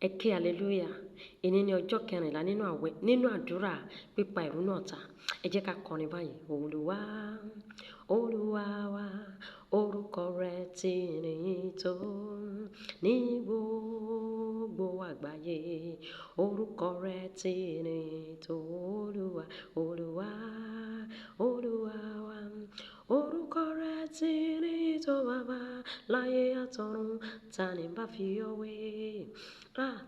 Ẹ ké hallelujah. Èní ní ọjọ́ 14 nínú àwẹ̀, nínú àdúrà pípa ìrunú ọ̀tá. Ẹ jẹ́ ká kọrin báyìí. Olúwa, Olúwa wa, orúkọ rẹ̀ ti níyì tó ní gbogbo àgbáyé. Orúkọ rẹ̀ ti níyì tó. Olúwa, Olúwa, Olúwa wa, orúkọ rẹ̀ ti níyì tó bàbá láyé àtọ̀run. Ta ni bá fi ọ́ wé?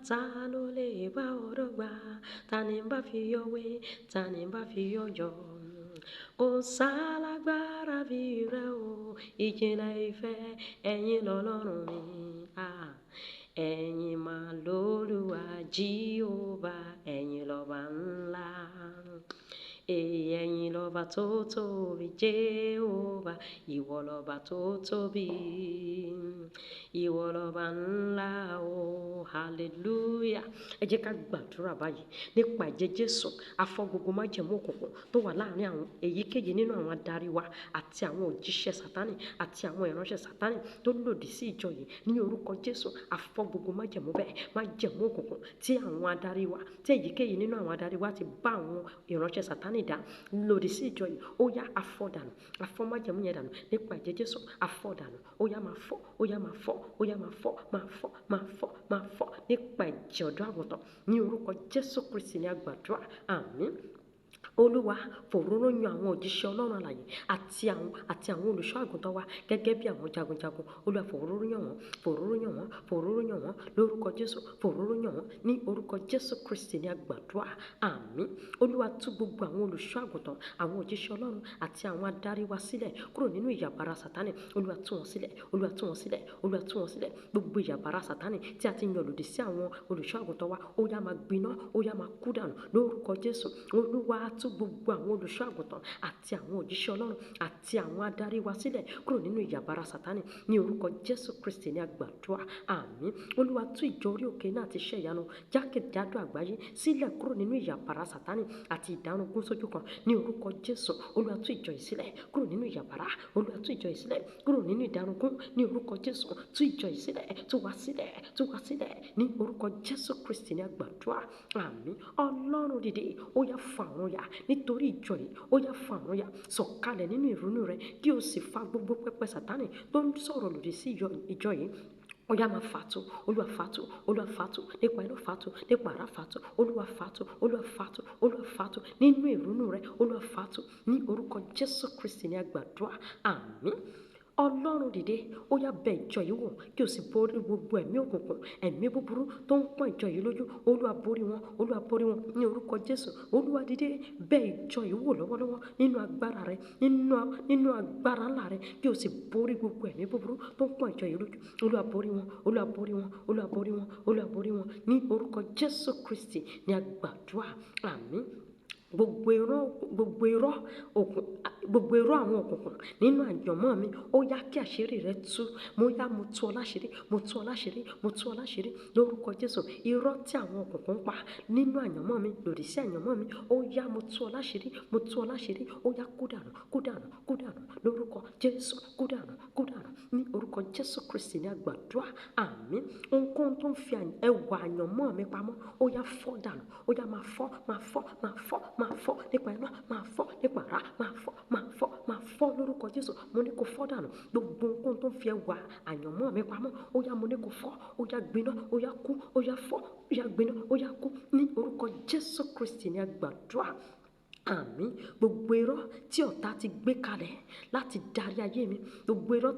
Ta ló lè bá ọ dọ́gba? Ta ni bá fi ọ́ wé? Ta ni bá fi ọ́ jọ? Kò sálágbára bí rẹ o, ìjìnlẹ̀ ìfẹ́ ẹ̀yin lọ́lọ́run mi. Ẹ̀yin máa lóluwà Jíhófà, ẹ̀yin lọ́ba ńlá. Ẹ̀yin lọ́ba tó tóbi, Jèhófà, ìwọ lọ́ba tó tóbi. Ìwọ lọ́ba ńlá o, hallelujah. Ẹ jẹ́ ká gbàdúrà báyìí nípa ẹ̀jẹ̀ Jésù. A fọ́ gbogbo májẹ̀mú òkùnkùn tó wà láàrin àwọn èyíkéyìí nínú àwọn adarí wa àti àwọn òjíṣẹ́ Sátánì àti àwọn ìránṣẹ́ Sátánì tó lòdì sí ìjọ yìí. Ní orúkọ Jésù, a fọ́ gbogbo májẹ̀mú bẹ́ẹ̀, májẹ̀mú òkùnkùn tí àwọn adarí wa, tí èyíkéyìí nínú àwọn adarí wa ti bá àwọn ìránṣẹ́ Sátánì dá lòdì sí ìjọ yìí. Ó yá, a fọ́ dànù, a fọ́ májẹ̀mú yẹn dànù nípa ẹ̀jẹ̀ Jésù, a fọ́ dànù. Ó yá, máa fọ́, ó yá, máa fọ́, ó yá, máa fọ́, máa fọ́, máa fọ́, máa fọ́ nípa ẹ̀jẹ̀ ọ̀dọ́ àgùntàn. Ní orúkọ Jésù Kristi ni a gbàdúrà. Àmín. Olúwa, fòróró yan àwọn òjíṣẹ́ Ọlọ́run alààyè àti àwọn olùṣọ́ àgùntàn wa gẹ́gẹ́ bí àwọn jagunjagun. Olúwa, fòróró yàn wọ́n, fòróró yàn wọ́n, fòróró yàn wọ́n lórúkọ Jésù, fòróró yàn wọ́n. Ní orúkọ Jésù Kristi ni a gbàdúrà. Àmín. Olúwa, tú gbogbo àwọn olùṣọ́ àgùntàn, àwọn òjíṣẹ́ Ọlọ́run àti àwọn adarí wa sílẹ̀ kúrò nínú ìyàbára Sátánì. Olúwa, tú wọn sílẹ̀, Olúwa, tú wọn sílẹ̀, Olúwa, tú wọn sílẹ̀. Gbogbo ìyàbára Sátánì tí a ti yàn lòdì sí àwọn olùṣọ́ àgùntàn wa, ó yá, máa gbiná, ó yá, máa kú dànù lórúkọ Jésù. Olúwa, tú gbogbo àwọn olùṣọ́ àgùntàn àti àwọn òjíṣẹ́ Ọlọ́run àti àwọn adarí wa sílẹ̀ kúrò nínú ìyàbára Sátánì. Ní orúkọ Jésù Kristi ni a gbàdúrà. Àmín. Olúwa, tú ìjọ orí òkè náà àti iṣẹ́ ìyanu jákèjádò àgbáyé sílẹ̀ kúrò nínú ìyàbára Sátánì àti ìdárungún sójú kan. Ní orúkọ Jésù, Olúwa, tú ìjọ yìí sílẹ̀ kúrò nínú ìyàbára. Olúwa, tú ìjọ yìí sílẹ̀ kúrò nínú ìdárungún. Ní orúkọ Jésù, tú ìjọ yìí sílẹ̀, tú wa sílẹ̀, tú wa sílẹ̀. Ní orúkọ Jésù Kristi ni a gbàdúrà. Àmín. Ọlọ́run, dìde, ó yá, fa ọ̀run ya nítorí ìjọ yìí. Ó yá, fa ọ̀run ya, sọ̀kalẹ̀ nínú ìrunú rẹ kí o sì fa gbogbo pẹpẹ Sátánì tó ń sọ̀rọ̀ lòdì sí ìjọ yìí. Ó yá, máa fàtu. Olúwa, fàtu, Olúwa, fàtu nípa iná, fàtu nípa àrá, fàtu. Olúwa, fàtu, Olúwa, fàtu, Olúwa, fàtu nínú ìrunú rẹ. Olúwa, fàtu. Ní orúkọ Jésù Kristi ni a gbàdúrà. Àmín. Ọlọ́run, dìde, ó yá, bẹ ìjọ yìí wò kí o sì borí gbogbo ẹ̀mí òkùnkùn, ẹ̀mí búburú tó ń pọ́n ìjọ yìí lójú. Olúwa, borí wọn, Olúwa, borí wọn ní orúkọ Jésù. Olúwa, dìde, bẹ ìjọ yìí wò lọ́wọ́lọ́wọ́ nínú agbára rẹ, nínú agbára ńlá rẹ, kí o sì borí gbogbo ẹ̀mí búburú tó ń pọ́n ìjọ yìí lójú. Olúwa, borí wọn, Olúwa, borí wọn, Olúwa, borí wọn, Olúwa, borí wọn. Ní orúkọ Jésù Kristi ní a gbàdúrà. Àmín. Gbogbo irọ́ òkun, gbogbo irọ́ àwọn òkùnkùn nínú àyànmọ́ mi, ó yá, kí àṣírí rẹ tú. Mo yá, mo tú ọ láṣìírí, mo tú ọ láṣìírí, mo tú ọ láṣìírí lórúkọ Jésù. Irọ́ tí àwọn òkùnkùn ń pa nínú àyànmọ́ mi, lòdì sí àyànmọ́ mi, ó yá, mo tú ọ láṣìírí, mo tú ọ láṣìírí. Ó yá, kú dànù, kú dànù, kú dànù lórúkọ Jésù. Kú dànù, kú dànù. Ní orúkọ Jésù Kristi ní a gbàdúrà. Àmín. Ohunkóhun tó ń fi ẹwà àyànmọ́ mi pamọ́, ó yá, fọ́ dànù. Ó yá, máa fọ́, máa fọ́, máa fọ́, máa fọ́ nípa iná, máa fọ́ nípa àrá, máa fọ́, máa fọ́, máa fọ́ lórúkọ Jésù. Mo ní kó fọ́ dànù. Gbogbo ohunkóhun tó ń fi ẹwà àyànmọ́ mi pamọ́, ó yá, mo ní kó fọ́. Ó yá, gbiná, ó yá, kú, ó yá, fọ́, ó yá, gbiná, ó yá, kú. Ní orúkọ Jésù Kristi ní a gbàdúrà. Àmín. Gbogbo irọ́ tí ọ̀tá ti gbé kalẹ̀ láti darí ayé mi, gbogbo irọ́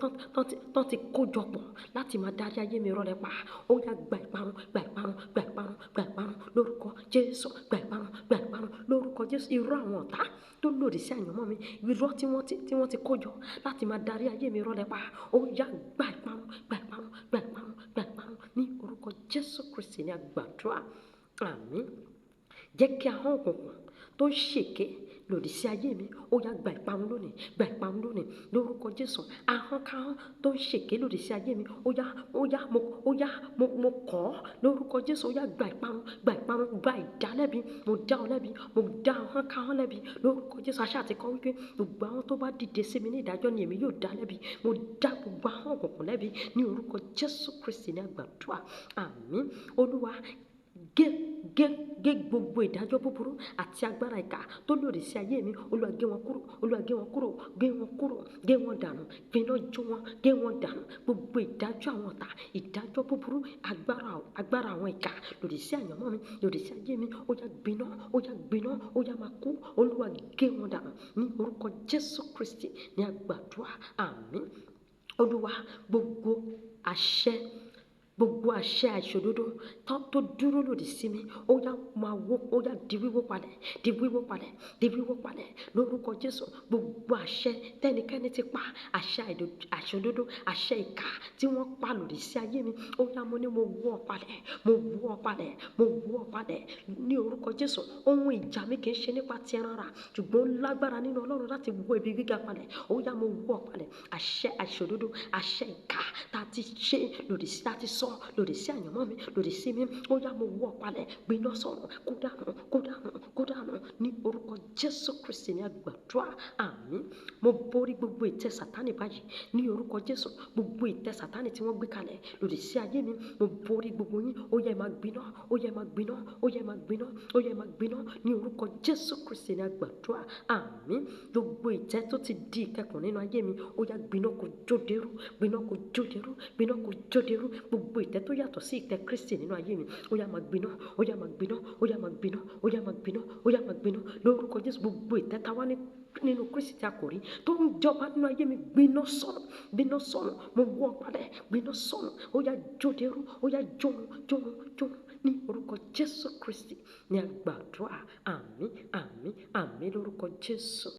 tán ti kó jọpọ̀ láti máa darí ayé mi, irọ́ lẹ pa. Ó yá, gba ìparun, gba ìparun, gba ìparun, gba ìparun lórúkọ Jésù. Gba ìparun, gba ìparun lórúkọ Jésù. Irọ́ àwọn ọ̀tá tó lòdì sí àyànmọ́ mi, irọ́ tí wọ́n ti kó jọ láti máa darí ayé mi, irọ́ lẹ pa. Ó yá, gba ìparun, gba ìparun, gba ìparun, gba ìparun. Ní orúkọ Jésù Kristi ní a gbàdúrà. Àmín. Jẹ́ kí ahọ́n òkùnkùn tó ń ṣèké lòdì sí ayé mi, ó yá gba ìparun lónìí, gba ìparun lónìí lórúkọ Jésù. Ahọ́n káhọ́n tó ń ṣèké lòdì sí ayé mi, ó yá, ó yá, mo, ó yá, mo kọ̀ ọ́ lórúkọ Jésù. Ó yá gba ìparun, gba ìparun, gba ìdálẹ́bi. Mo dá ọ lẹ́bi, mo dá ahọ́n káhọ́n lẹ́bi lórúkọ Jésù. Aṣá àti kọ́ wípé gbogbo àwọn tó bá dìde sí mi ní ìdájọ́ ni èmi yóò dá lẹ́bi. Mo dá gbogbo ahọ́n òkùnkùn lẹ́bi ní orúkọ Jésù Kristi ní àgbàdua. Àmín. Olúwa, gé gé gé gbogbo ìdájọ́ búburú àti agbára ìkà tó lòdì sí ayé mi. Olúwa, gé wọn kúrò. Olúwa, gé wọn kúrò, gé wọn kúrò, gé wọn dànù, gbiná jó wọn, gé wọn dànù. Gbogbo ìdájọ́ àwọn ọ̀tá, ìdájọ́ búburú, agbára àwọn ìkà lòdì sí àyànmọ́ mi, lòdì sí ayé mi, ó yá gbiná, ó yá gbiná, ó yá máa kú. Olúwa, gé wọn dànù ní orúkọ Jésù Kristi ní àgbàdua. Àmín. Olúwa, gbogbo àṣẹ àìṣòdodo tó dúró lòdì sí mi, ó yá máa wó, ó yá di wíwó palẹ̀, di wíwó palẹ̀, di wíwó palẹ̀ lórúkọ Jésù. Gbogbo àṣẹ tẹ́nikẹ́ni ti pa, àṣẹ àìṣòdodo, àṣẹ ìkà tí wọ́n pa lòdì sí ayé mi, ó yá, mo ní mo wó ọ palẹ̀, mo wó ọ palẹ̀, mo wó ọ palẹ̀ ní orúkọ Jésù. Ohun ìjà mi kì í ṣe nípa ti ẹran ara, ṣùgbọ́n ó lágbára nínú Ọlọ́run láti wó ibi gíga palẹ̀. Ó yá, mo wó ọ palẹ̀. Àṣẹ àìṣòdodo, àṣẹ ìkà tá a ti ṣe lòdì sí, tá a ti sọ lòdì sí àyànmọ́ mi, lòdì sí mi, ó yá, mo wó ọ palẹ̀, gbiná sọ̀rọ̀, kó dànù, kó dànù, kó dànù ní orúkọ Jésù Kristi ní àgbàdua. Àmín. Mo borí gbogbo ìtẹ́ Sátánì báyìí ní orúkọ Jésù. Gbogbo ìtẹ́ Sátánì tí wọ́n gbé kalẹ̀ lòdì sí ayé mi, mo borí gbogbo yín. Ó yá, máa gbiná, ó yá, máa gbiná, ó yá, máa gbiná, ó yá, máa gbiná ní orúkọ Jésù Kristi ní àgbàdua. Àmín. Gbogbo ìtẹ́ tó ti di ìkẹkùn nínú ayé mi, ó yá, gbiná kó jó dérú, gbiná kó jó dérú, gbiná kó jó dérú. Gbogbo ìtẹ́ tó yàtọ̀ sí ìtẹ́ Kristi nínú ayé mi, ó yá, máa gbiná, ó yá, máa gbiná, ó yá, máa gbiná, ó yá, máa gbiná, ó yá, máa gbiná lórúkọ Jésù. Gbogbo ìtẹ́ táwa ní nínú Kristi tí a kò rí tó ń jọba nínú ayé mi, gbiná sọnù, gbiná sọnù, mo wọ́ palẹ̀, gbiná sọnù, ó yá, jó dérú, ó yá, jóun, jóun, jóun ní orúkọ Jésù Kristi ní àgbàdua. Àmín, àmín, àmín lórúkọ Jésù.